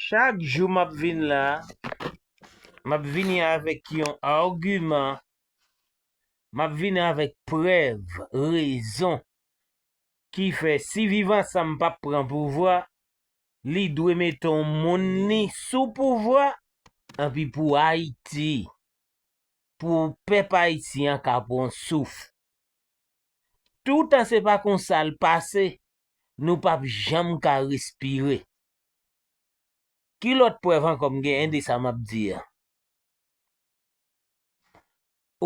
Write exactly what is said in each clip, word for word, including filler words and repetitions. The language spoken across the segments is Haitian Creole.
Chak jou m ap vin la, m ap vini avèk yon agiman, m ap vini avèk prèv, rezon ki fè si Viv Ansanm p ap pran pouvwa, li dwe mete yon moun li sou pouvwa, anpi pou Ayiti, pou pèp ayisyen an ka pran souf. Toutan se pa konsa l pase, nou p ap janm ka respire. Ki lòt prèv ankò m genyen de sa m ap di a?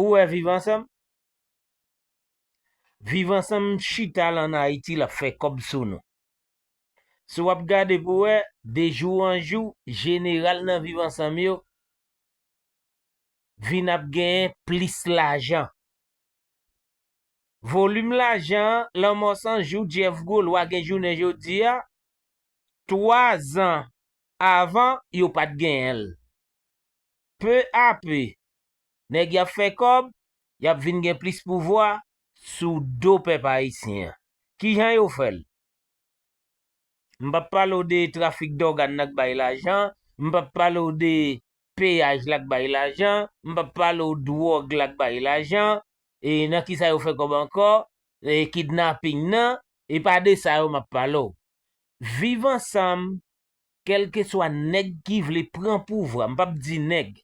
Ou wè Viv Ansanm? Viv Ansanm chita la ann Ayiti, l ap fè kòb sou nou. Si w ap gade pou wè, de jou an jou, jeneral nan Viv Ansanm yo vin ap genyen plis lajan. Volim lajan an, Lanmò San Jou, Jeff Gaulois gen jounen jodi a, twa zan avan, yo pa t genyen l. Pe ape, nèg y ap fè kòb, y ap vin gen plis pouvwa sou do pèp ayisyen an. Kijan yo fè l? M p ap pale w de trafik dògàn nan k bay lajan, m p ap pale w de peyaj la k bay lajan, m p ap pale w dwòg la k bay lajan, e nan kisa yo fè kòb ankò, e kidnaping nan, e pa de sa yo m ap pale w. Viv Ansanm, kèlkeswa nèg ki vle pran pouvwa, m p ap di nèg,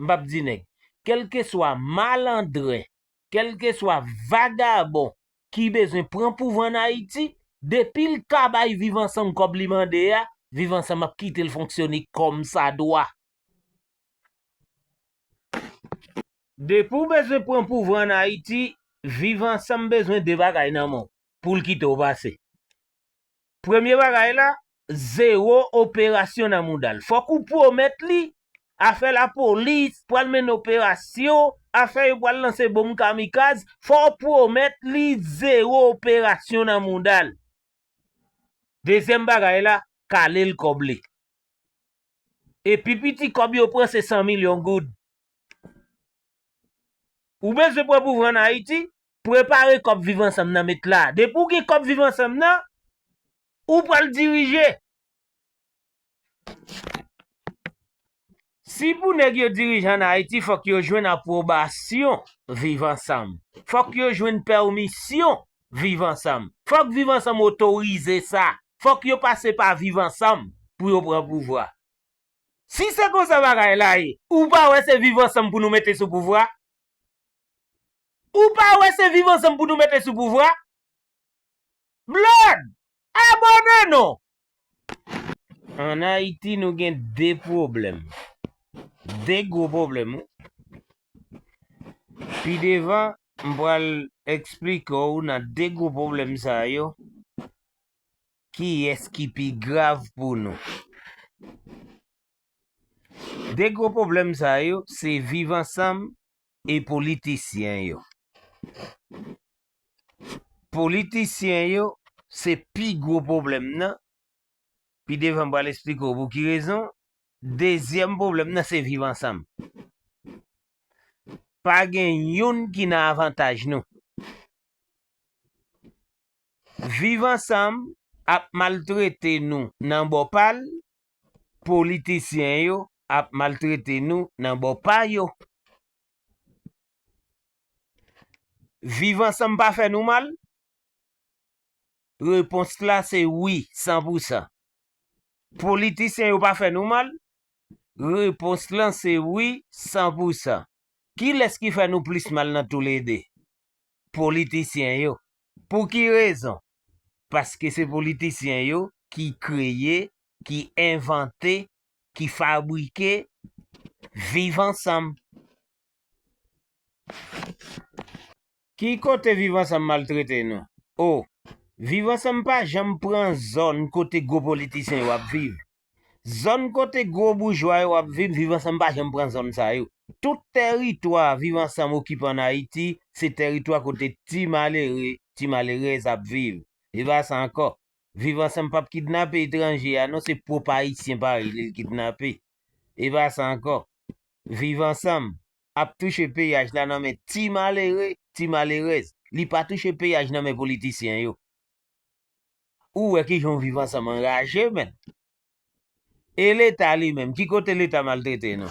m p ap di nèg, kèlkeswa malandren, kèlkeswa vagabon ki bezwen pran pouvwa ann Ayiti, depi l ka bay Viv Ansanm kòb li mande a, Viv Ansanm ap kite l fonksyone kòmsadwa. Depi w bezwen pran pouvwa ann Ayiti, Viv Ansanm bezwen de bagay nan men w pou l kite w pase. Premye bagay la, zewo operasyon nan mouda l. Fòk ou pwomèt li afè lapolis pral mennen operasyon, afè yo pral lanse bonm kamikaz, fò w pwomèt li zewo operasyon nan mouda l. Dezyèm bagay la, kale l kòb li. E pi piti kòb yo pran se san milyon goud. Ou bezwen pran pouvwa ann Ayiti, prepare kòb Viv Ansanm nan met la. Depi w gen kòb Viv Ansanm nan, ou pral dirije. Si pou nèg yo dirije ann Ayiti, fòk yo jwenn apwobasyon Viv Ansanm. Fòk yo jwenn pèmisyon Viv Ansanm. Fòk Viv Ansanm otorize sa. Fòk yo pase pa Viv Ansanm pou yo pran pouvwa. Si se konsa bagay la ye, ou pa wè se Viv Ansanm pou nou mete sou pouvwa? Ou pa wè se Viv Ansanm pou nou mete sou pouvwa? Blood! Abòne non! Ann Ayiti, nou gen de pwoblèm. De gwo pwoblèm, wi. Pi devan, m pral eksplike w nan de gwo pwoblèm sa yo, kiyès ki pi grav pou nou. De gwo pwoblèm sa yo, se Viv Ansanm e politisyen yo. Politisyen yo, se pi gwo pwoblèm nan. Pi devan, m pral eksplike w pou ki rezon. Dezyèm pwoblèm nan, se Viv Ansanm. Pa gen youn ki nan avantaj nou. Viv Ansanm ap maltrete nou nan bò pa l, politisyen yo ap maltrete nou nan bò pa yo. Viv Ansanm pa fè nou mal? Repons la se wi, san pou san. Politisyen yo pa fè nou mal? Repons lan se wi, san pou san. Kilès ki fè nou plis mal nan toulede? Politisyen yo. Pou ki rezon? Paske se politisyen yo ki kreye, ki envante, ki fabrike Viv Ansanm. Ki kote Viv Ansanm maltrete nou? O, Viv Ansanm pa janm pran zòn kote gwo politisyen yo ap viv. Zòn kote gwo boujwa yo ap viv, Viv Ansanm pa janm pran zòn sa yo. Tout tèritwa Viv Ansanm okipe ann Ayiti, se tèritwa kote ti malere, ti malerèz ap viv. E pa sa ankò. Viv Ansanm p ap kidnape etranje a non, se pwòp Ayisyen parèy li l kidnape. E pa sa ankò. Viv Ansanm ap touche peyaj la nan men ti malere, ti malerèz. Li pa touche peyaj nan men politisyen yo. Ou wè kijan Viv Ansanm anraje, menn. E Leta li menm, ki kote Leta maltrete nou?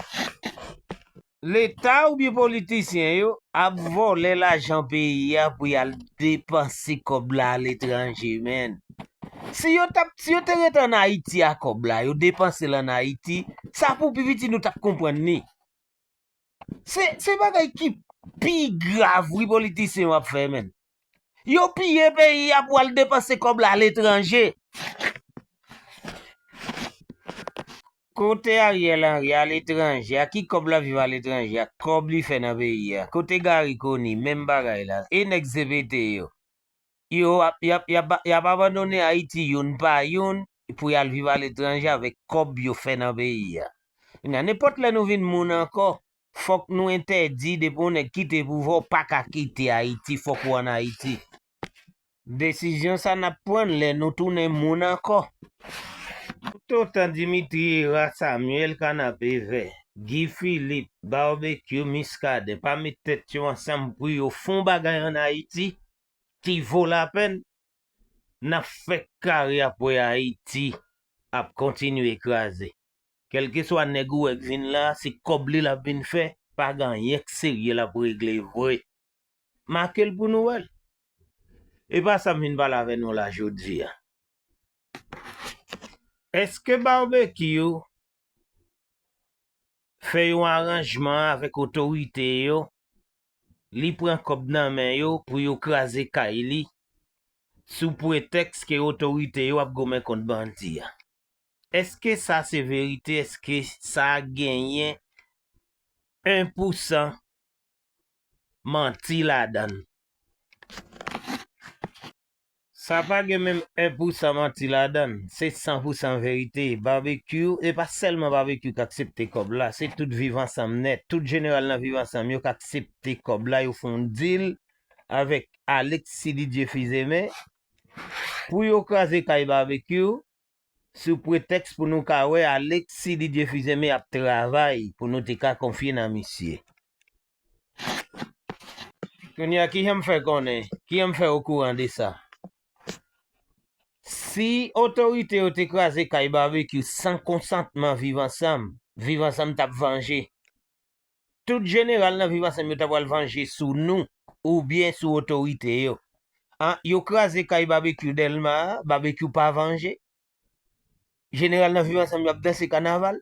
Leta oubyen politisyen yo ap vòlè lajan peyi a pou y al depanse kòb la aletranje, menn. Si yo t ap, si yo te rete ann Ayiti a kòb la, yo depanse l ann Ayiti, sa pou pi piti nou t ap konprann li. Se, se bagay ki pi grav, wi, politisyen yo ap fè, menn. Yo piye peyi a pou al depanse kòb la aletranje. Kote Ariel Henry aletranje a? Ki kòb l ap viv aletranje a? Kòb li fè nan peyi a. Kote Garry Conille? Menm bagay la. E nèg C P T yo? Yo ap, y ap, y ap, y ap abandone Ayiti youn pa youn pou y al viv aletranje avèk kòb yo fè nan peyi a. Kounye a, nenpòt lè nou vin moun ankò, fòk nou entèdi, depi yon nèg kite pouvwa, w pa ka kite Ayiti, fòk ou ann Ayiti. Desizyon sa n ap pran lè nou tounen moun ankò. Toutotan Dimitri Hérard, Samuel Kanapevè, Guy Philippe, Barbecue, Muscadin pa met tèt yo ansanm pou yo fè yon bagay ann Ayiti ki vo lapèn, n ap fè kare ap wè Ayiti ap kontinye kraze. Kèlkeswa nèg ou wè k vin la, se kòb li l ap vin fè, pa gen anyen k serye l ap regle vre. Make l pou nou wè l. E pa sa m vin pale avè nou la jodi a. Èske Barbecue fè yon aranjman avèk otorite yo, li pran kòb nan men yo pou yo kraze kay li, sou pretèks ke otorite yo ap goumen kont bandi a? Èske sa se verite? Èske sa genyen en pou san manti ladan l? Sa pa gen menm en pou san manti ladan l. Se san pou san verite. Barbecue, e pa sèlman Barbecue k aksepte kòb la, se tout Viv Ansanm nèt. Tout jeneral nan Viv Ansanm yo k aksepte kòb la, yo fè yon deal avèk Alexis Didier Fils-Aimé pou yo kraze kay Barbecue, sou pretèks pou nou ka wè Alexis Didier Fils-Aimé ap travay pou nou te ka konfye nan misye. Kounye a, kijan m fè konnen? Kijan m fè okouran de sa? Si otorite yo te kraze kay Barbecue san konsantman Viv Ansanm, Viv Ansanm t ap vanje. Tout jeneral nan Viv Ansanm yo ta pral vanje sou nou oubyen sou otorite yo. An, yo kraze kay Barbecue Dèlma a, Barbecue pa vanje. Jeneral nan Viv Ansanm yo ap danse kanaval.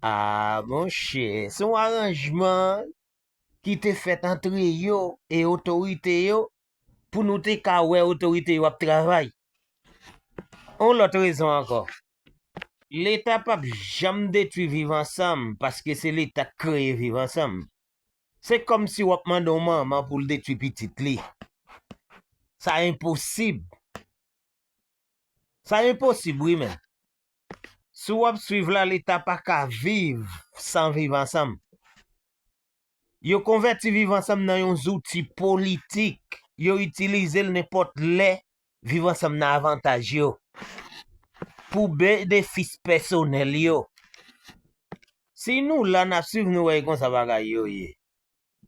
A, monchè, se yon aranjman ki te fèt antre yo e otorite yo pou nou te ka wè otorite yo ap travay. Yon lòt rezon ankò. Leta p ap janm detwi Viv Ansanm paske se Leta k kreye Viv Ansanm. Se kòmsi w ap mande yon manman pou l detwi pitit li. Sa enposib. Sa enposib, wi, menn. Si w ap swiv la, Leta pa ka viv san Viv Ansanm. Yo konvèti Viv Ansanm nan yon zouti politik. Yo itilize l nenpòt lè Viv Ansanm nan avantaj yo, pou benefis pèsonèl yo. Si nou la, n ap swiv, nou wè e konsa bagay yo ye.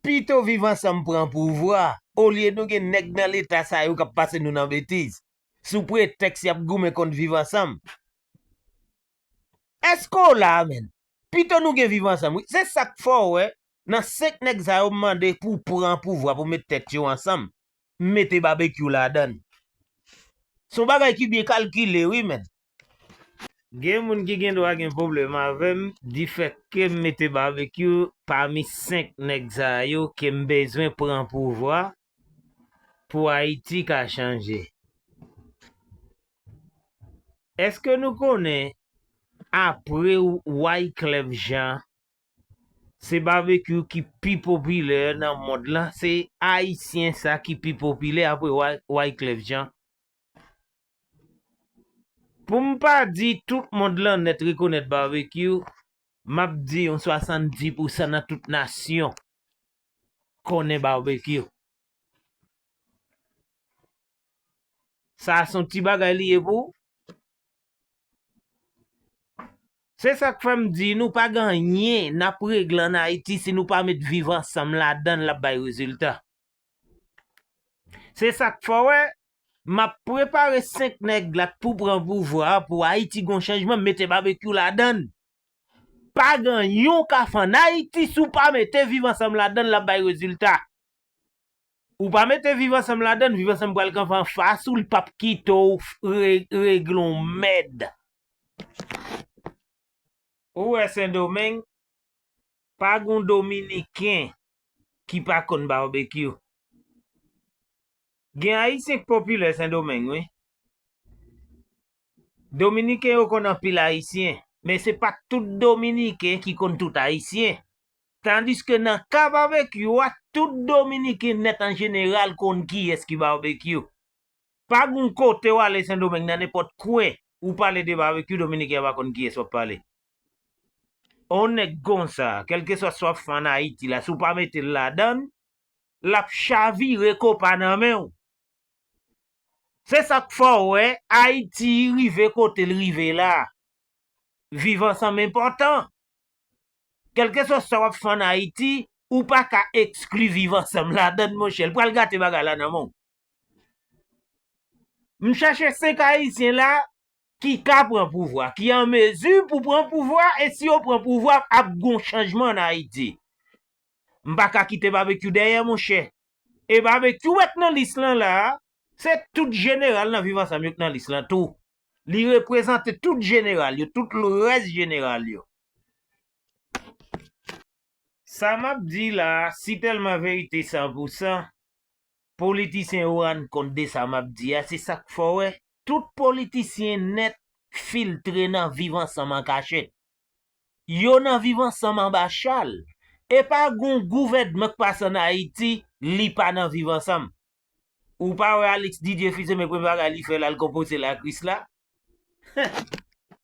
Pito Viv Ansanm pran pouvwa, olye nou gen nèg nan Leta sa yo k ap pase nou nan betiz, sou pretèks y ap goumen kont Viv Ansanm. Èske w la, menn? Pito nou gen Viv Ansanm, wi. Se sa k fè w wè, nan senk nèg sa yo m mande pou pran pouvwa, pou met tèt yo ansanm, m mete Barbecue ladan l. Se yon bagay ki byen kalkile, wi, menn. Gen moun ki gen dwa gen pwoblèm avè m, difèt ke m mete Barbecue pami senk nèg sa yo ke m bezwen pran pouvwa pou Ayiti ka chanje. Èske nou konnen, apre Wyclef Jean, se Barbecue ki pi popilè nan mond lan? Se Ayisyen sa ki pi popilè apre Wy-, Wyclef Jean? Pou m pa di tout mond lan nèt rekonèt Barbecue, m ap di yon swasanndis pousan nan tout nasyon konnen Barbecue. Sa a se yon ti bagay li ye pou ou? Se sa k fè m di nou pa gen anyen n ap regle ann Ayiti si nou pa met Viv Ansanm ladan l, l ap bay rezilta. Se sa k fè w wè, M ap prepare senk nèg la k pou pran pouvwa a pou Ayiti gon chanjman, m mete Babekyou ladann. Pa gen anyen w ka fè ann Ayiti si w pa mete Viv Ansanm ladann, l ap bay rezilta. Ou pa mete Viv Ansanm ladann, Viv Ansanm pral kanpe anfas ou, li p ap kite w f- re- regle yon mèd. Ou wè Sendomeng, pa gen Dominiken ki pa konn Babekyou. Gen Ayisyen k popilè Sendomeng, wi. Dominiken yo konn anpil Ayisyen, men se pa tout Dominiken ki konn tout Ayisyen. Tandiske nan ka Babekyou a, tout Dominiken nèt an jeneral konn kiyès ki Babekyou. Pa gen yon kote w ale Sendomeng nan nenpòt kwen, ou pale de Babekyou, Dominiken an pa konn kiyès w ap pale. On nèg konsa, kèlkeswa sa w ap fè ann Ayiti la, si w pa mete l ladann, l ap chavire kopa nan men w. Se sa k fè w wè Ayiti rive kote l rive la. Viv Ansanm enpòtan. Kèlkeswa sa w ap fè ann Ayiti, ou pa ka ekskli Viv Ansanm ladann, monchè. L pral gate bagay la nan men w. M chache senk Ayisyen la ki ka pran pouvwa, ki an mezi pou pran pouvwa, e si yo pran pouvwa, ap gon chanjman ann Ayiti. M pa ka kite Babekyou dèyè, monchè. E Babekyou w wè k nan lis lan la a, se tout jeneral nan Viv Ansanm yo k nan lis lan tou. Li reprezante tout jeneral yo, tout rès jeneral yo. Sa m ap di la a, si tèlman verite san pou san, politisyen yo rann kont de sa m ap di a, se sa k fè w wè tout politisyen nèt filtre nan Viv Ansanm an kachèt. Yo nan Viv Ansanm anba chal. E pa gon gouvènman k pase ann Ayiti, li pa nan Viv Ansanm. Ou pa wè Alex Didier Fils-Aimé premye bagay li fè l al konpoze lakris la?